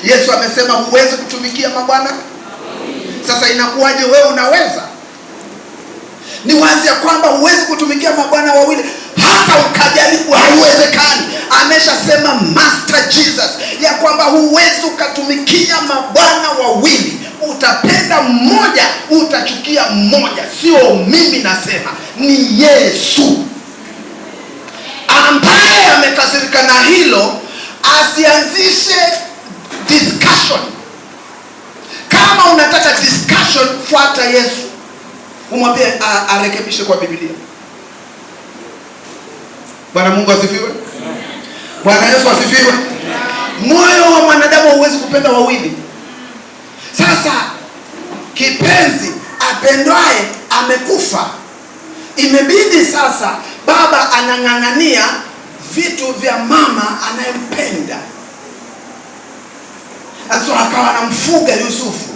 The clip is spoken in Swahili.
Yesu amesema huwezi kutumikia mabwana. Sasa inakuwaje wewe unaweza? Ni wazi ya kwamba huwezi kutumikia mabwana wawili, hata ukajaribu, haiwezekani. Ameshasema Master Jesus ya kwamba huwezi ukatumikia mabwana wawili, utapenda mmoja, utachukia mmoja. Sio mimi nasema, ni Yesu. Ambaye amekasirika na hilo asianzishe discussion. Kama unataka discussion, fuata Yesu, umwambie arekebishe kwa Biblia. Bwana Mungu asifiwe. Bwana Yesu asifiwe. Moyo wa mwanadamu hauwezi kupenda wawili. Sasa kipenzi apendwaye amekufa, imebidi sasa baba anang'ang'ania vitu vya mama anayempenda. So akawa anamfuga Yusufu.